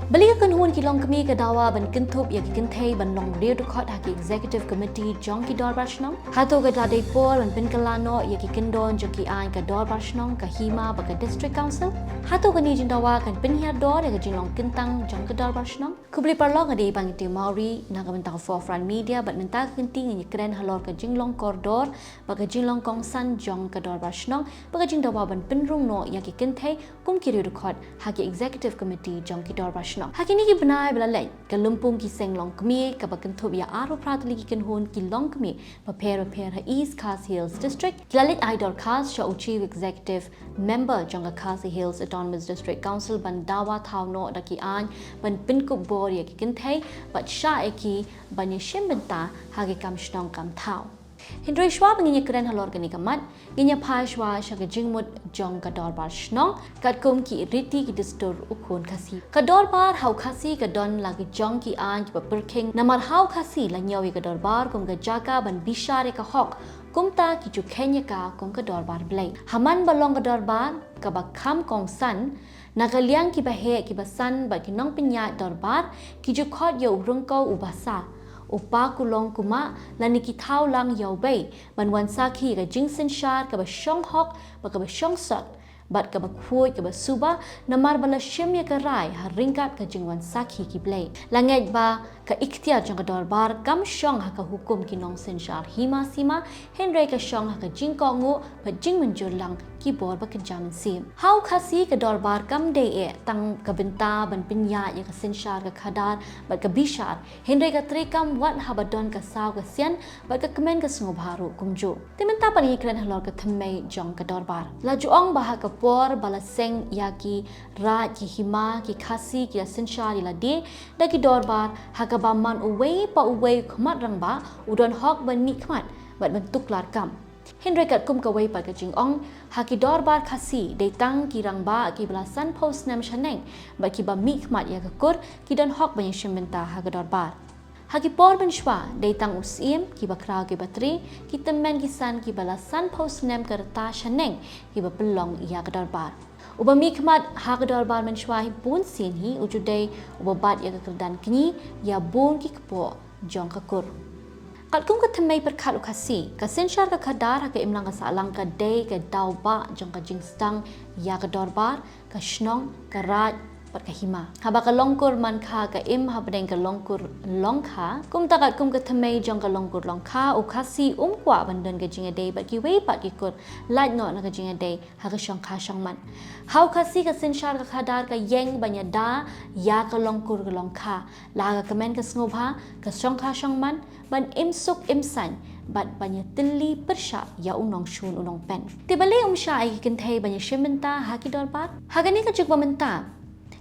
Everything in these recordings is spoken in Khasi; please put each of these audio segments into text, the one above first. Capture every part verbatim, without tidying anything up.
Balei ka kynhun ki longkmie ka dawa ban kynthup ïa ki kynthei ban long riewdkhot ha ki Executive Committee jong ki Dorbar Shnong? Hato ka la dei por ban pynkylla noh ïa ki kyndon jong ki aiñ ka Dorbar Shnong, ka Hima bad ka District Council? Hato kane ka jingdawa kan pynhiar dor ïa ka jinglong kyntang jong ka Dorbar Shnong? Khublei paralok, nga dei Bangti Mawri na ka bynta ka Forefront Media bad mynta ka kynti ngin ïakren halor ka jinglong kordor bad ka jinglong kongsan jong ka Dorbar Shnong bad ka jingdawa ban pynrung noh ïa ki kynthei kum ki riewdkhot ha ki Executive Committee jong ki Dorbar Shnong. Ha kine ki bnai ba la leit, ka lympung ki seng longkmie kaba kynthup ïa arphew phra tylli ki kynhun ki longkmie bapher bapher ha East Khasi Hills District ki la leit ai dorkhas sha u Chief Executive Member jong ka Khasi Hills Autonomous District Council ban dawa thaw noh da ki aiñ ban pynkup bor ïa ki kynthei bad shah ïa ki ban ïashim bynta ha ki kam shnong kam thaw. Hynrei shuwa ba ngin ïakren halor kane ka mat, ngin ïa phai shuwa sha ka jingmut jong ka Dorbar Shnong katkum ki riti ki dustur u khun Khasi. Ka Dorbar ha u Khasi ka don la ki jong ki aiñ kiba pyrkhing, namar ha u Khasi la ñiew ïa ka Dorbar kum ka jaka ban bishar ïa ka hok, kumta ki ju kheiñ ïa ka kum ka Dorbar Blei. Ha man ba long ka Dorbar kaba kham kongsan, na ka liang kiba heh kiba san bad ki nongpynïaid Dorbar ki ju khot ïa u ryngkew u basa, u pa kulong kumah lane ki thaw lang ïawbei ban wan sakhi ïa ka jingsynshar kaba shong hok bad kaba shong sot bad kaba khuid kaba suba, namar ba la shim ïa ka rai ha ryngkat ka jingwan sakhi ki blei. La ngeit ba ka iktiar jong ka Dorbar kam shong ha ka hukum ki nongsynshar hima sima, hynrei ka shong ha ka jingkohnguh bad jingmynjur lang ki bor ba kynja mynsiem. Ha u Khasi ka Dorbar kam dei eh tang ka bynta ban pynïaid ïa ka synshar ka khadar bad ka bishar, hynrei ka treikam wat haba don ka saw ka sian bad ka kmen ka sngewbha ruh kumjuh. Te mynta pat ngin ïakren halor ka thymmei jong ka Dorbar. La ju ong ba ha ka por ba la seng ïa ki raid ki hima, ki Khasi ki la synshar ïa lade da ki Dorbar ha kaba man uwei pa uwei u khmat rangbah u don hok ban mihkhmat bad ban tuklar kam. Hynrei katkum kawei pat ka jingong, ha ki Dorbar Khasi dei tang ki rangbah kiba la sanphew snem shaneng bad kiba mihkhmat ïa ka kur ki don hok ban ïashim bynta ha ka Dorbar. Ha ki por mynshuwa dei tang u Syiem, kiba khraw kiba tre, ki tymmen ki san kiba la sanphew snem ka rta shaneng kiba pynlong ïa ka Dorbar. Uba mihkhmat ha ka Dorbar mynshuwa hi bun sien hi u ju dei uba bat ïa ka kyrdan kñi ïa bun ki kpoh jong ka kur. Katkum ka thymmei pyrkhat u Khasi, ka synshar ka khadar ha ka imlang ka sahlang ka dei ka daw bah jong ka jingsdang ïa ka Dorbar, ka shnong, ka raid bad ka hima. Haba ka Longkur Mankha ka im hapdeng ka Longkur Longkha, kumta katkum ka thymmei jong ka Longkur Longkha, u Khasi um kwah ban don ka jingïadei bad kiwei pat ki kur lait noh na ka jingïadei ha ka shongkha shongman. Ha u Khasi ka synshar ka khadar ka ïeng ban ïada ïa ka Longkur ka Longkha la ha ka kmen ka sngewbha, ka shongkha shongman, ban im suk im saiñ bad ban ïatylli pyrshah ïa u nongshun u nongpen. Te balei um shah ïa ki kynthei ban ïashim bynta ha ki Dorbar? Ha kane ka juk ba mynta,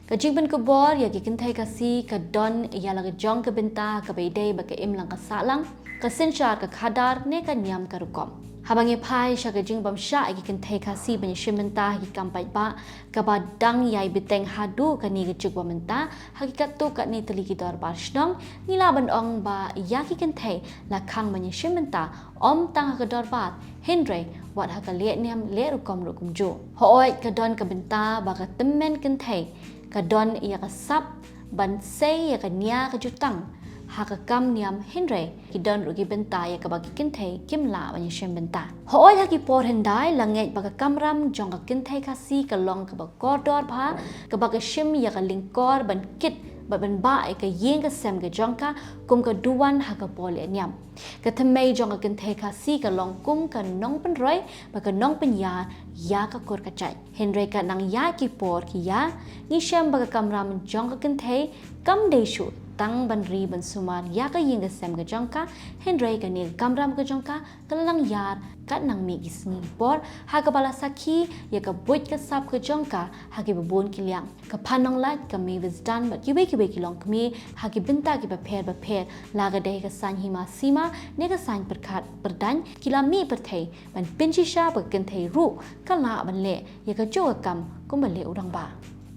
ka jingpynkup bor ïa ki kynthei Khasi ka don ïa la ka jong ka bynta ha kaba ïadei bad ka imlang ka sahlang, ka synshar ka khadar ne ka niam ka rukom. Haba ngi phai sha ka jingbym shah ïa ki kynthei Khasi ban ïashim bynta ha ki kam paidbah kaba dang ïai bteng haduh kane ka juk ba mynta ha ki katto katne tylli ki Dorbar Shnong, ngi lah ban ong ba ïa ki kynthei la khang ban ïashim bynta ym tang ha ka Dorbar, hynrei wat ha ka lehniam lehrukom ruh kumjuh. Hooid ka don ka bynta ba ka tymmen kynthei ka don ïa ka sap ban sei ïa ka nia ka jutang ha ka kam niam, hynrei ki don ruh ki bynta ïa kaba ki kynthei kim lah ban ïashim bynta. Hooid ha ki por hyndai la ngeit ba ka kamram jong ka kynthei Khasi ka long kaba kordor bha, kaba ka shim ïa ka lyngkor ban kit bad ban bah ïa ka ïing ka sem ka jong ka kum ka duwan ha ka por lehniam. Ka thymmei jong ka kynthei Khasi ka long kum ka nongpynroi bad ka nongpynïar ïa ka kur ka jait. Hynrei katba nang ïaid ki por ki ïa, ngi shem ba ka kamram jong ka kynthei kam dei shuh tang ban ri ban sumar ïa ka ïing ka sem ka jong ka, hynrei kane ka kamram ka jong ka ka la nang ïar katba nang mih ki sngi ki por ha kaba la sakhi ïa ka buit ka sap ka jong ka ha kiba bun ki liang. Ka Phan Nonglait, ka Mavis Dunn bad kiwei kiwei ki longkmie ha ki bynta kiba pher bapher, la ka dei ka saiñ hima sima ne ka saiñ pyrkhat pyrdaiñ, ki la mih pyrthei ban pynshisha ba ka kynthei ruh ka lah ban leh ïa kajuh ka kam kumba leh u rangbah.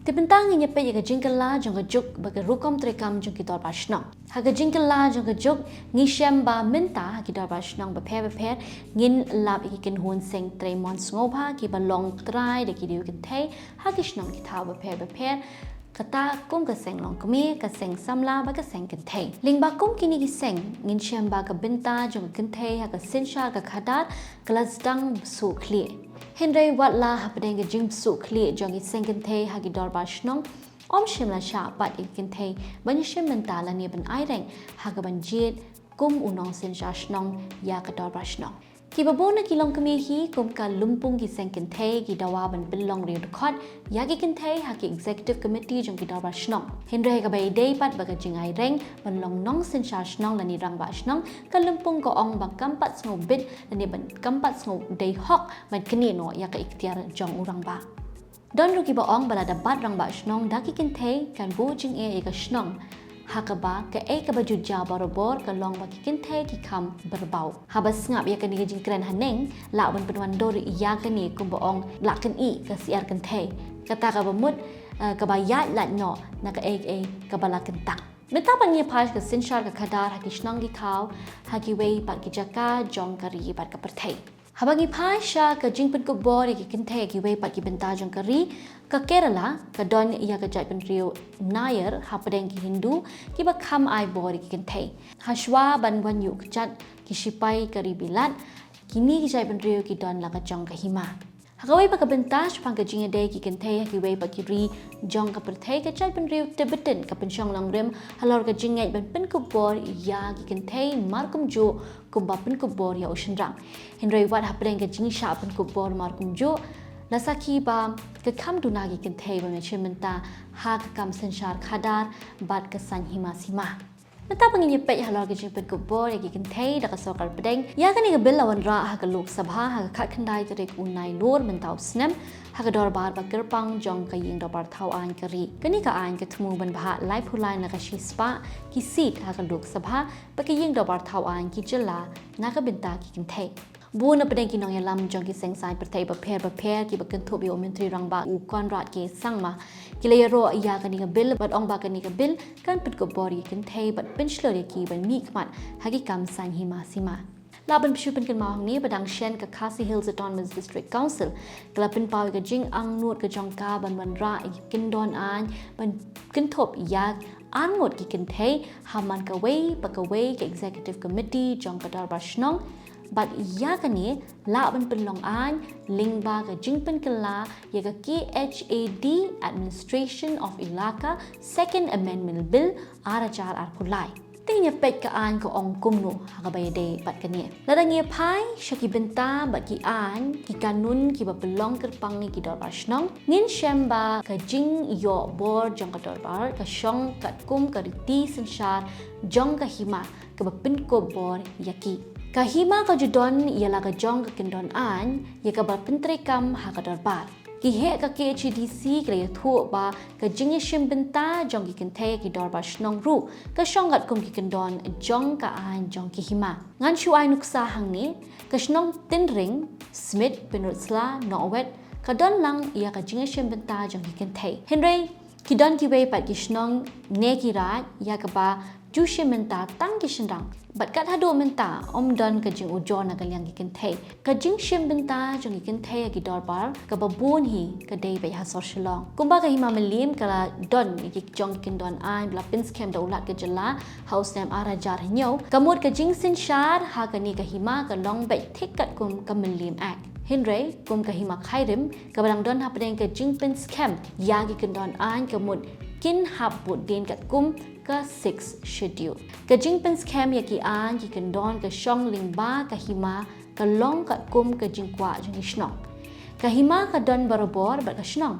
Te mynta ngin ïa peit ïa ka jingkylla jong ka juk bad ka rukom treikam jong ki Dorbar Shnong. Ha ka jingkylla jong ka juk ngi shem ba mynta ha ki Dorbar Shnong bapher bapher ngin lap ïa ki kynhun seng trei mon sngewbha kiba long trai da ki riew kynthei ha ki shnong ki thaw bapher bapher. Kata kum ka seng longkmie, ka seng samla bad ka seng kynthei. Lyngba kum kine ki seng, ngin shem ba ka bynta jong ka kynthei ha ka synshar ka khadar ka la sdang bsuh khlieh. Hynrei wat la hapdeng ka jingbsuh khlieh jong ki seng kynthei ha ki dorbar shnong, ym shym la shah pat ïa ki kynthei ban ïashim bynta lane ban aireng ha kaban jied kum u nongsynshar shnong ïa ka dorbar shnong. Kiba bun na ki longkmie hi kum ka lympung ki seng kynthei ki dawa ban pynlong riew dkhot ïa ki kynthei ha ki executive committee jong ki dorbar shnong. Hynrei ha kaba ïadei pat bad ka jingaireng ban long nongsynshar shnong lane rangbah shnong, ka lympung ka ong ba kam pat sngewbit lane ba kam pat sngewdei hok ban knieh noh ïa ka iktiar jong u rangbah. Don ruh kiba ong ba lada bat rangbah shnong da ki kynthei kan buh jingeh ïa ka shnong, ha kaba kaei kaba ju jia barabor ka long ba ki kynthei ki kham byrbaw. Haba sngap ïa kane ka jingkren haneng, lah ban pynwandur ïa kane kumba ong lah kynnoh ka syiar kynthei. Kata kaba mut, eh, kaba ïaid lait noh na kaei kaei kaba la kyntak. Mynta pat ngin ïa phai sha ka synshar ka khadar ha ki shnong ki thaw, ha kiwei pat ki jaka jong ka ri bad ka pyrthei. Haba ngi phai sha ka jingpynkup bor ïa ki kynthei ha kiwei pat ki bynta jong ka ri, ka Kerala ka don ïa ka jaitbynriew Nair hapdeng ki Hindu kiba kham ai bor ïa ki kynthei. Hashwa ban wan ïuh kjat ki shipai ka ri Bilat, kine ki jaitbynriew ki don la ka jong ka hima. Ha kawei pat ka bynta, shaphang ka jingïadei ki kynthei ha kiwei pat ki ri jong ka pyrthei, ka jaitbynriew Tibetan ka pynshong nongrim halor ka jingngeit ban pynkup bor ïa ki kynthei markumjuh kumba pynkup bor ïa u shynrang. Hynrei wat hapdeng ka jingshah pynkup bor markumjuh, la sakhi ba ka kham duna ki kynthei ban ïashim bynta ha ka kam synshar khadar bad ka saiñ hima sima. Mynta pat ngin ïa peit halor ka jingpynkup bor ïa ki kynthei da ka sorkar pdeng. Ïa kane ka bill la wanrah ha ka Lok Sabha ha ka khatkhyndai tarik u Nailur mynta u snem, ha ka dorbar ba kyrpang jong ka ïing dorbar thaw aiñ ka ri. Kane ka aiñ ka thmu ban bhah laiphew lai na ka shispah ki seat ha ka Lok Sabha bad ka ïing dorbar thaw aiñ ki jylla na ka bynta ki kynthei. Bun na pdeng ki nongïalam jong ki seng saiñ pyrthei bapher bapher kiba kynthup ïa u Myntri Rangbah u Conrad K Sangma, ki la ïaroh ïa kane ka bill bad ong ba kane ka bill kan pynkup bor ïa ki kynthei bad pynshlur ïa ki ban mihkhmat ha ki kam saiñ hima sima. Lah ban shu pynkynmaw hangne ba dang shen ka Khasi Hills Autonomous District Council ka la pynpaw ïa ka jingangnud ka jong ka ban wanrah ïa ki kyndon aiñ ban kynthup ïa arngut ki kynthei ha man kawei pa kawei ka executive committee jong ka dorbar shnong. Bad ïa kane lah ban pynlong aiñ lyngba ka jingpynkylla ïa ka K H A D Administration of Elaka Second Amendment Bill ar hajar arphew lai. Te ngin ïa peit ka aiñ ka ong kumno ha kaba ïadei bad kane. Lada ngi ïa phai sha ki bynta bad ki aiñ ki kanun kiba pynlong kyrpang ïa ki dorbar shnong, ngin shem ba ka jingïoh bor jong ka dorbar ka shong katkum ka riti synshar jong ka hima kaba pynkup bor ïa ki. Ka hima ka ju don ïa la ka jong ka kyndon aiñ ïa kaba pyntreikam ha ka dorbar. Ki heh ka K H A D C ki la ïathuh ba ka jingïashim bynta jong ki kynthei ha ki dorbar shnong ruh ka shong katkum ki kyndon jong ka aiñ jong ki hima. Ngan shu ai nuksa hangne, ka shnong Tynring, Smit, Pynursla, Nongwet, ka don lang ïa ka jingïashim bynta jong ki kynthei. Hynrei ki don kiwei pat ki shnong ne ki raid ïa kaba ju shim bynta tang ki shynrang. Bad kat haduh mynta ym don ka jingujor na ka liang ki kynthei. Ka jingshim bynta jong ki kynthei ha ki dorbar kaba bun hi ka dei beit ha sor Shillong. Kumba ka hima Mylliem ka la don ïa ki jong ki kyndon aiñ ba la pynskhem da u Lat ka jylla ha u snem ar hajar hynñiew. Ka mut ka jingsynshar ha kane ka hima ka long beit thik katkum ka Mylliem Act. Hynrei kum ka hima Khyrim kaba dang don hapdeng ka jingpynskhem ïa ki kyndon aiñ ka mut kin hap bud dien katkum ka Sixth Schedule. Ka jingpynskhem ïa ki aiñ ki kyndon ka shong lyngba ka hima ka long katkum ka jingkwah jong ki shnong. Ka hima ka don barabor bad ka shnong.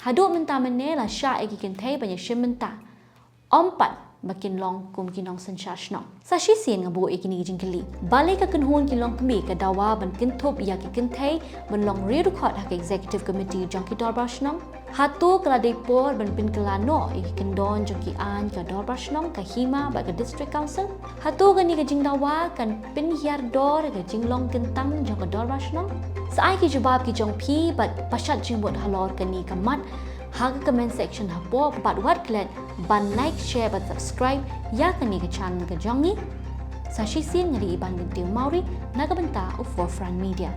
Haduh mynta mynne la shah ïa ki kynthei ban ïashim bynta. Ym pat ba kin long kum ki nongsynshar shnong. Sa shisien nga buh ïa kine ki jingkylli. Balei ka kynhun ki longkmie ka dawa ban kynthup ïa ki kynthei ban long riew dkhot ha ka executive committee jong ki dorbar shnong? Hato ka la dei por ban pynkylla noh ïa ki kyndon jong ki aiñ ka dorbar shnong, ka hima bad ka district council? Hato kane ka jingdawa kan pynhiar dor ïa ka jinglong kyntang jong ka dorbar shnong? Sa ai ki jubab ki jong phi bad pynshad jingmut halor kane ka mat ha ka comment section hapoh, bad wat klet ban like, share bad subscribe ïa kane ka channel ka jong ngi. Sa shisien nga dei i Banbynta Mawrie na ka bynta u Forefront Media.